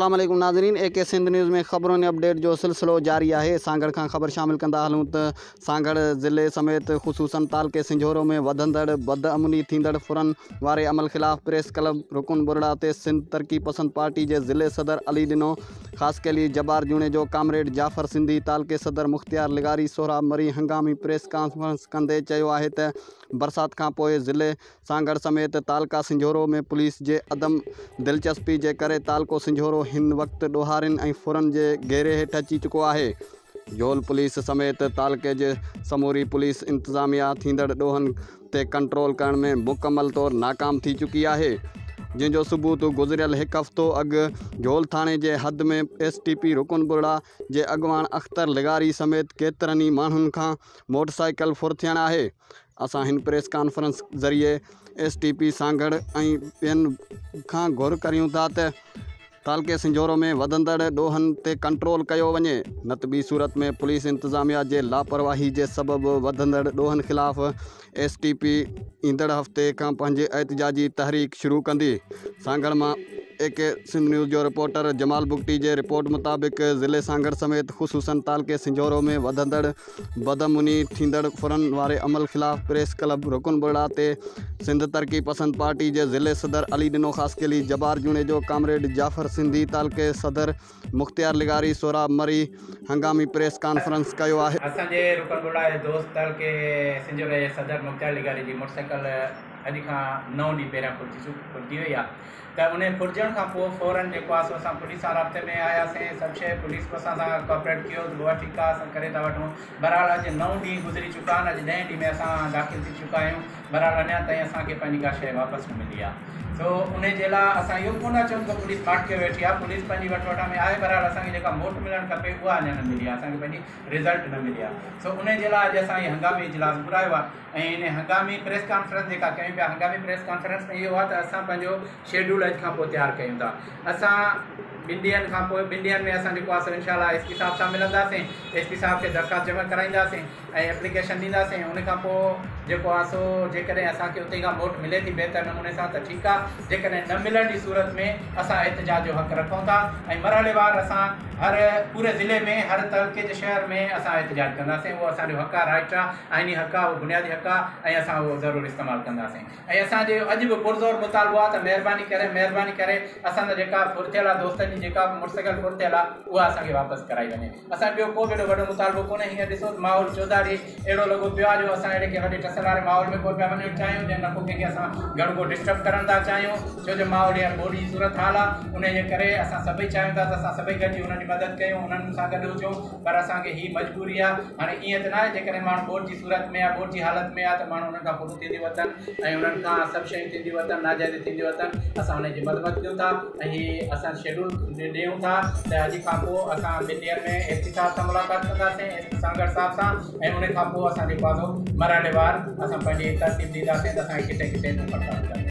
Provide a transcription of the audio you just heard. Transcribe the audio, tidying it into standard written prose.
السلام عليڪم ناظرين اي ڪي سنڌ نيوز ۾ خبرن ۽ اپڊيٽ جو سلسلو جاري آهي. سانگهڙ کان خبر شامل ڪندا هلون ته سانگهڙ ضلعي سميت خصوصن تعلقي سنجهورو ۾ وڌندڙ بدامني ٿيندڙ ڦرن واري عمل خلاف پريس ڪلب رڪن ٻرڙا تي سنڌ ترقي پسند پارٽي جي ضلعي صدر علي ڏنو خاصخيلي، جبار جوڻيجو، ڪامريڊ جعفر سنڌي، تعلقي صدر مختيار لغاري، سهراب مري هنگامي پريس ڪانفرنس ڪندي چيو آهي ته برسات کانپوء ضلعي سانگهڙ سميت تعلقه سنجهورو ۾ پوليس جي عدم دلچسپي جي ڪري تعلقو سنجهورو هن وقت ڏوهارين ۽ ڦرن جي گهيري هيٺ اچي چڪو آهي. جهول پوليس سميت تعلقي جي سموري پوليس انتظاميا ٿيندڙ ڏوهن تي ڪنٽرول ڪرڻ ۾ مڪمل طور ناڪام ٿي چڪي آهي جنهن جو ثبوت گذريل هڪ هفتو اڳ جهول ٿاڻي جي حد ۾ ايس ٽي پي رڪن ٻرڙا جي اڳواڻ اختر لغاري سميت ڪيترن ئي ماڻهن کان موٽرسائيڪل ڦر ٿيڻ آهي. اسان هن پريس ڪانفرنس ذريعي ايس ٽي پي سانگهڙ ۽ ٻين کان گهر ڪريون ٿا ته تعلقي سنجهورو ۾ وڌندڙ ڏوهن تي ڪنٽرول ڪيو وڃي نه ته ٻي صورت ۾ پوليس انتظاميا جي لاپرواهي جي سبب وڌندڙ ڏوهن خلاف ايس ٽي پي ايندڙ هفتي کان پنهنجي احتجاجي تحريڪ شروع ڪندي. سانگهڙ مان اي ڪي سنڌ نيوز جو رپورٽر جمال بگٽي جي رپورٽ مطابق ضلعي سانگهڙ سميت خصوصن تعلقي سنجهورو ۾ وڌندڙ بدامني ٿيندڙ ڦرن واري عمل خلاف پريس ڪلب رڪن ٻرڙا تي سنڌ ترقي پسند پارٽي جي ضلعي صدر علي ڏنو خاصخيلي، جبار جوڻيجو، ڪامريڊ جعفر سنڌي، تعلقي صدر مختيار لغاري، سهراب مري هنگامي پريس ڪانفرنس ڪيو آهي. اسان جي رڪن ٻرڙا جي دوست تعلقي سنجهوري جي صدر مختيار لغاري جي موٽرسائيڪل اڄ کان نو ڏينهن پهريان ڦرجي وئي آهي ته انهي ڦرجڻ کان پوء فورن جيڪو آهي سو اسان پوليس سان رابطي ۾ آياسين سڀ شيء پوليس به اسان سان ڪوآپريٽ ڪيو ته بابا ٺيڪ آهي اسان ڪري ٿا وٺون بهرحال اڄ نو ڏينهن گذري چڪا آهن اڄ ڏهين ڏينهن ۾ اسان داخل ٿي چڪا آهيون بهرحال اڃا تائين اسان کي پنهنجي ڪا شيء واپس نه ملي آهي سو انهي جي لاء اسان اهو به ڪونه ٿا چئون ته پوليس ماٺ ڪيو ويٺي آهي پوليس پنهنجي وٺ وٺان ۾ آهي بهرحال اسان کي جيڪا موٽ ملڻ کپي اها اڃا نه ملي آهي اسان کي پنهنجي رزلٽ نه ملي آهي سو انهي جي لاء اڄ اسان هي هنگامي اجلاس گهرايو آهي ۽ ان هنگامي پريس ڪانفرنس جيڪا ڪيون پيا هنگامي پريس ڪانفرنس ۾ اهو آهي ته اسان پنهنجو شيڊول اڄ کان پوء تيار ڪيون ٿا اسان ٻن ڏينهن کان پوء ٻن ڏينهن ۾ اسان جيڪو آهي سو انشاء الله ايس پي صاحب سان ملنداسين ايس پي صاحب کي درخواست جمع ڪرائينداسين ۽ ايپليڪيشن ڏينداسين ان کان پوء جيڪو آهي سو جيڪڏهن اسان کي اتي کان موٽ ملي ٿي بهتر نموني سان ته ٺيڪ آهي جيڪڏهن نه ملڻ جي صورت ۾ اسان احتجاج جو حق رکون ٿا ۽ مرحليوار اسان هر پوري ضلعي ۾ هر تعلقي جي شهر ۾ اسان احتجاج ڪنداسين اهو اسان جو حق آهي رائٽ آهي آئيني حق آ اهو بنيادي حق آ ۽ اسان اهو ضرور استعمال ڪنداسين ۽ اسان جو اڄ به پرزور مطالبو آ ته مهرباني ڪري مهرباني ڪري اسان جا جيڪا ڦر ٿيل آ دوستن جي جيڪا به موٽرسائيڪل ڦر ٿيل آ اها اسان کي واپس ڪرائي وڃي اسان ٻيو ڪو به ايڏو وڏو مطالبو ڪونهي هينئر ڏسو ته ماحول چوڌاري اهڙو لڳو پيو آ جو اسان اهڙي ڪنهن وڏي ٽسل واري ماحول ۾ ڪونه پيا وڃڻ چاهيون جنهن نه ڪو ڪنهن کي اسان گهڻو ڪو ڊسٽرب ڪرڻ ٿا چاهيون ڇو جو ماحول هينئر ٻوڏ جي صورت حال آ انهي جي ڪري اسان سڀئي چاهيون ٿا ته اسان سڀئي گڏجي انهن جي مدد ڪيون انهن سان گڏ هجون پر اسان کي هي مجبوري آ هاڻي ائين ته ناهي جيڪڏهن ماڻهو ٻوڏ جي صورت ۾ آ ٻوڏ جي حالت ۾ آ ته ماڻهو انهن کان ڦرون ٿينديون وتن ۽ انهن کان سڀ شيون ٿينديون وتن ناجائزي ٿينديون وتن اسان انهي جي مذمت ڪيون ٿا ۽ هي اسان شيڊول ڏيون ٿا ته اڄ کان پوء اسان ٻن ڏينهن ۾ ايس پي صاحب سان ملاقات ڪنداسين ايس پي سانگهڙ صاحب سان ۽ انهي کان پوء اسان جيڪو آ سو مرحليوار اسان پنهنجي ترتيب ڏينداسين ته اسان کي ڪٿي ڪٿي بک هڙتال ڪرڻي.